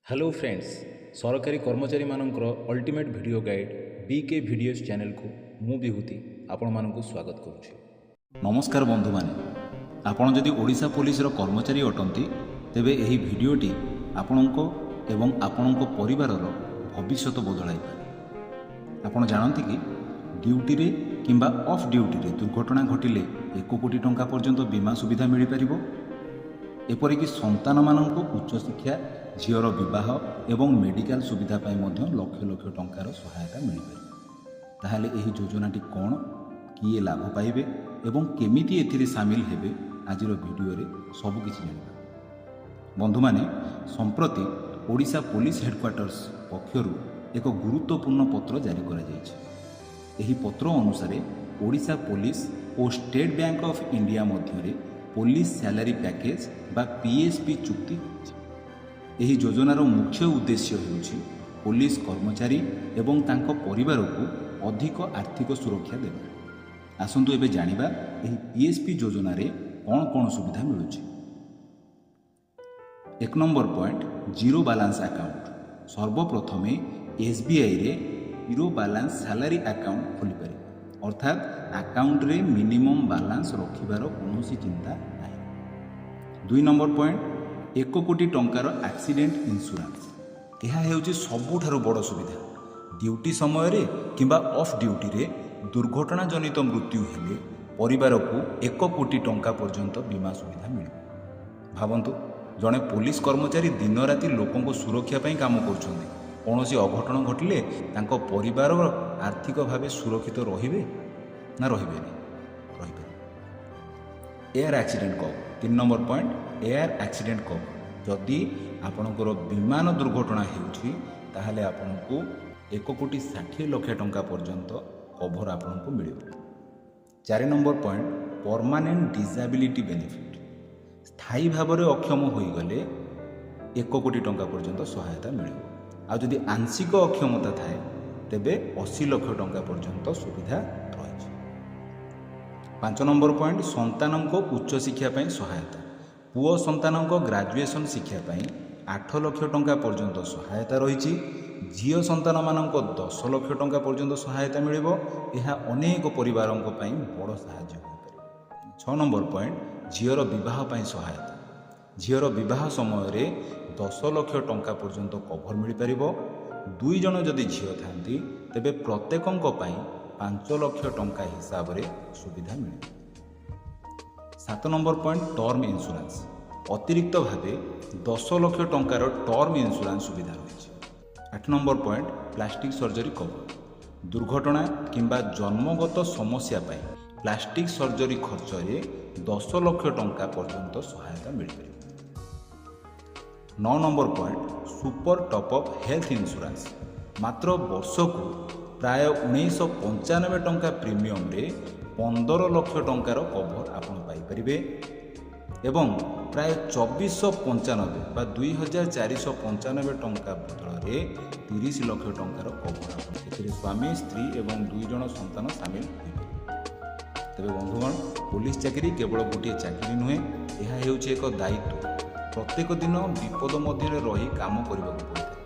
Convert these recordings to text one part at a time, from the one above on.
Hello friends, ସରକାରୀ କର୍ମଚାରୀମାନଙ୍କର ultimate video guide ବି କେ videos ଚ୍ୟାନେଲକୁ ମୁଁ ବିଭୂତି ଆପଣମାନଙ୍କୁ ସ୍ୱାଗତ କରୁଛି। ନମସ୍କାର ବନ୍ଧୁମାନେ, ଆପଣ ଯଦି ଓଡ଼ିଶା ପୋଲିସର କର୍ମଚାରୀ ଅଟନ୍ତି, ତେବେ ଏହି ଭିଡ଼ିଓଟି ଆପଣଙ୍କ ଏବଂ ଆପଣଙ୍କ ପରିବାରର ଭବିଷ୍ୟତ ବଦଳାଇପାରେ। ଆପଣ ଜାଣନ୍ତି କି, ଡ୍ୟୁଟିରେ କିମ୍ବା ଅଫ୍ ଡ୍ୟୁଟିରେ ଦୁର୍ଘଟଣା ଘଟିଲେ 1 କୋଟି ଟଙ୍କା ପର୍ଯ୍ୟନ୍ତ ବୀମା ସୁବିଧା ମିଳିପାରିବ? ଏପରିକି ସନ୍ତାନମାନଙ୍କ ଉଚ୍ଚଶିକ୍ଷା, ଝିଅର ବିବାହ ଏବଂ ମେଡ଼ିକାଲ ସୁବିଧା ପାଇଁ ମଧ୍ୟ ଲକ୍ଷ ଲକ୍ଷ ଟଙ୍କାର ସହାୟତା ମିଳିପାରିବ। ତାହେଲେ ଏହି ଯୋଜନାଟି କ'ଣ, କିଏ ଲାଭ ପାଇବେ ଏବଂ କେମିତି ଏଥିରେ ସାମିଲ ହେବେ, ଆଜିର ଭିଡ଼ିଓରେ ସବୁକିଛି ଜାଣିବା। ବନ୍ଧୁମାନେ, ସମ୍ପ୍ରତି ଓଡ଼ିଶା ପୋଲିସ ହେଡ଼କ୍ୱାର୍ଟର୍ସ ପକ୍ଷରୁ ଏକ ଗୁରୁତ୍ୱପୂର୍ଣ୍ଣ ପତ୍ର ଜାରି କରାଯାଇଛି। ଏହି ପତ୍ର ଅନୁସାରେ Odisha police O state bank of India ମଧ୍ୟରେ ପୋଲିସ ସ୍ୟାଲାରୀ ପ୍ୟାକେଜ୍ ବା ପିଏସ୍ପି ଚୁକ୍ତି ହୋଇଛି। ଏହି ଯୋଜନାର ମୁଖ୍ୟ ଉଦ୍ଦେଶ୍ୟ ହେଉଛି ପୋଲିସ କର୍ମଚାରୀ ଏବଂ ତାଙ୍କ ପରିବାରକୁ ଅଧିକ ଆର୍ଥିକ ସୁରକ୍ଷା ଦେବା। ଆସନ୍ତୁ ଏବେ ଜାଣିବା ଏହି ପିଏସ୍ପି ଯୋଜନାରେ କ'ଣ କ'ଣ ସୁବିଧା ମିଳୁଛି। 1 number point, zero balance account. ସର୍ବପ୍ରଥମେ ଏସ୍ବିଆଇରେ ଜିରୋ ବାଲାନ୍ସ ସାଲାରୀ ଆକାଉଣ୍ଟ ଖୋଲିପାରିବେ, ଅର୍ଥାତ୍ ଆକାଉଣ୍ଟରେ ମିନିମମ୍ ବାଲାନ୍ସ ରଖିବାର କୌଣସି ଚିନ୍ତା ନାହିଁ। 2 ନମ୍ବର ପଏଣ୍ଟ, 1 କୋଟି ଟଙ୍କାର ଆକ୍ସିଡେଣ୍ଟ ଇନ୍ସୁରାନ୍ସ। ଏହା ହେଉଛି ସବୁଠାରୁ ବଡ଼ ସୁବିଧା। ଡ୍ୟୁଟି ସମୟରେ କିମ୍ବା ଅଫ୍ ଡ୍ୟୁଟିରେ ଦୁର୍ଘଟଣାଜନିତ ମୃତ୍ୟୁ ହେଲେ ପରିବାରକୁ 1 କୋଟି ଟଙ୍କା ପର୍ଯ୍ୟନ୍ତ ବୀମା ସୁବିଧା ମିଳିବ। ଭାବନ୍ତୁ, ଜଣେ ପୋଲିସ କର୍ମଚାରୀ ଦିନରାତି ଲୋକଙ୍କ ସୁରକ୍ଷା ପାଇଁ କାମ କରୁଛନ୍ତି। କୌଣସି ଅଘଟଣ ଘଟିଲେ ତାଙ୍କ ପରିବାର ଆର୍ଥିକ ଭାବେ ସୁରକ୍ଷିତ ରହିବେ ନା ରହିବେନି? ରହିବେ। Air accident cover. 3 number point, air accident cover. ଯଦି ଆପଣଙ୍କର ବିମାନ ଦୁର୍ଘଟଣା ହେଉଛି, ତାହେଲେ ଆପଣଙ୍କୁ 1 କୋଟି 60 ଲକ୍ଷ ଟଙ୍କା ପର୍ଯ୍ୟନ୍ତ କଭର ଆପଣଙ୍କୁ ମିଳିବ। 4 number point, permanent disability benefit. ସ୍ଥାୟୀ ଭାବରେ ଅକ୍ଷମ ହୋଇଗଲେ 1 କୋଟି ଟଙ୍କା ପର୍ଯ୍ୟନ୍ତ ସହାୟତା ମିଳିବ। ଆଉ ଯଦି ଆଂଶିକ ଅକ୍ଷମତା ଥାଏ, ତେବେ 80 ଲକ୍ଷ ଟଙ୍କା ପର୍ଯ୍ୟନ୍ତ ସୁବିଧା ରହିଛି। 5 ନମ୍ବର ପଏଣ୍ଟ, ସନ୍ତାନଙ୍କ ଉଚ୍ଚଶିକ୍ଷା ପାଇଁ ସହାୟତା। ପୁଅ ସନ୍ତାନଙ୍କ ଗ୍ରାଜୁଏସନ୍ ଶିକ୍ଷା ପାଇଁ 8 ଲକ୍ଷ ଟଙ୍କା ପର୍ଯ୍ୟନ୍ତ ସହାୟତା ରହିଛି। ଝିଅ ସନ୍ତାନମାନଙ୍କ 10 ଲକ୍ଷ ଟଙ୍କା ପର୍ଯ୍ୟନ୍ତ ସହାୟତା ମିଳିବ। ଏହା ଅନେକ ପରିବାରଙ୍କ ପାଇଁ ବଡ଼ ସାହାଯ୍ୟ ହୋଇପାରିବ। 6 ନମ୍ବର ପଏଣ୍ଟ, ଝିଅର ବିବାହ ପାଇଁ ସହାୟତା। ଝିଅର ବିବାହ ସମୟରେ 10 ଲକ୍ଷ ଟଙ୍କା ପର୍ଯ୍ୟନ୍ତ କଭର ମିଳିପାରିବ। ଦୁଇ ଜଣ ଯଦି ଝିଅ ଥାନ୍ତି, ତେବେ ପ୍ରତ୍ୟେକଙ୍କ ପାଇଁ 5 ଲକ୍ଷ ଟଙ୍କା ହିସାବରେ ସୁବିଧା ମିଳିବ। 7 ନମ୍ବର ପଏଣ୍ଟ, ଟର୍ମ ଇନ୍ସୁରାନ୍ସ। ଅତିରିକ୍ତ ଭାବେ 10 ଲକ୍ଷ ଟଙ୍କାର ଟର୍ମ ଇନ୍ସୁରାନ୍ସ ସୁବିଧା ରହିଛି। 8 number point, plastic surgery cover. ଦୁର୍ଘଟଣା କିମ୍ବା ଜନ୍ମଗତ ସମସ୍ୟା ପାଇଁ ପ୍ଲାଷ୍ଟିକ୍ ସର୍ଜରୀ ଖର୍ଚ୍ଚରେ 10 ଲକ୍ଷ ଟଙ୍କା ପର୍ଯ୍ୟନ୍ତ ସହାୟତା ମିଳିପାରିବ। 9 number point, super top up health insurance. ମାତ୍ର ବର୍ଷକୁ ପ୍ରାୟ 1995 ଟଙ୍କା ପ୍ରିମିୟମରେ 15 ଲକ୍ଷ ଟଙ୍କାର କଭର ଆପଣ ପାଇପାରିବେ ଏବଂ ପ୍ରାୟ 2495 ବା 2495 ଟଙ୍କା ବଦଳରେ 30 ଲକ୍ଷ ଟଙ୍କାର କଭର ଆପଣ, ଏଥିରେ ସ୍ୱାମୀ, ସ୍ତ୍ରୀ ଏବଂ ଦୁଇ ଜଣ ସନ୍ତାନ ସାମିଲ ହୋଇପାରିବେ। ତେବେ ବନ୍ଧୁଗଣ, ପୋଲିସ ଚାକିରି କେବଳ ଗୋଟିଏ ଚାକିରି ନୁହେଁ, ଏହା ହେଉଛି ଏକ ଦାୟିତ୍ୱ। ପ୍ରତ୍ୟେକ ଦିନ ବିପଦ ମଧ୍ୟରେ ରହି କାମ କରିବାକୁ ପଡ଼ିଥାଏ।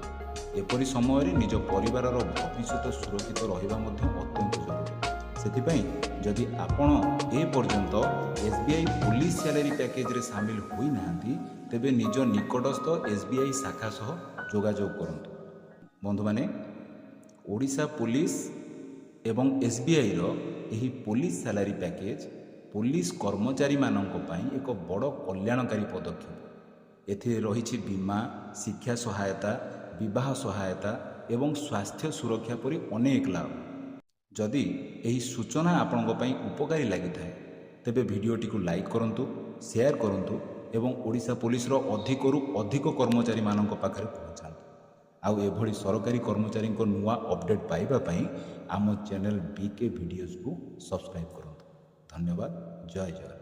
ଏପରି ସମୟରେ ନିଜ ପରିବାରର ଭବିଷ୍ୟତ ସୁରକ୍ଷିତ ରହିବା ମଧ୍ୟ ଅତ୍ୟନ୍ତ ଜରୁରୀ। ସେଥିପାଇଁ ଯଦି ଆପଣ ଏ ପର୍ଯ୍ୟନ୍ତ S B I police salary ପ୍ୟାକେଜରେ ସାମିଲ ହୋଇନାହାନ୍ତି, ତେବେ ନିଜ ନିକଟସ୍ଥ ଏସ୍ ବି I ଶାଖା ସହ ଯୋଗାଯୋଗ କରନ୍ତୁ। ବନ୍ଧୁମାନେ, ଓଡ଼ିଶା ପୋଲିସ ଏବଂ ଏସ୍ବିଆଇର ଏହି ପୋଲିସ ସାଲାରୀ ପ୍ୟାକେଜ ପୋଲିସ କର୍ମଚାରୀମାନଙ୍କ ପାଇଁ ଏକ ବଡ଼ କଲ୍ୟାଣକାରୀ ପଦକ୍ଷେପ। ଏଥିରେ ରହିଛି ବୀମା, ଶିକ୍ଷା ସହାୟତା, ବିବାହ ସହାୟତା ଏବଂ ସ୍ୱାସ୍ଥ୍ୟ ସୁରକ୍ଷା ପରି ଅନେକ ଲାଭ। ଯଦି ଏହି ସୂଚନା ଆପଣଙ୍କ ପାଇଁ ଉପକାରୀ ଲାଗିଥାଏ, ତେବେ ଭିଡ଼ିଓଟିକୁ ଲାଇକ୍ କରନ୍ତୁ, ସେୟାର କରନ୍ତୁ ଏବଂ ଓଡ଼ିଶା ପୋଲିସର ଅଧିକରୁ ଅଧିକ କର୍ମଚାରୀମାନଙ୍କ ପାଖରେ ପହଞ୍ଚାନ୍ତୁ। ଆଉ ଏଭଳି ସରକାରୀ କର୍ମଚାରୀଙ୍କ ନୂଆ ଅପଡ଼େଟ୍ ପାଇବା ପାଇଁ ଆମ ଚ୍ୟାନେଲ୍ ବି କେ ଭିଡ଼ିଓଜକୁ ସବସ୍କ୍ରାଇବ୍ କରନ୍ତୁ। ଧନ୍ୟବାଦ। ଜୟ ଜଗନ୍ନାଥ।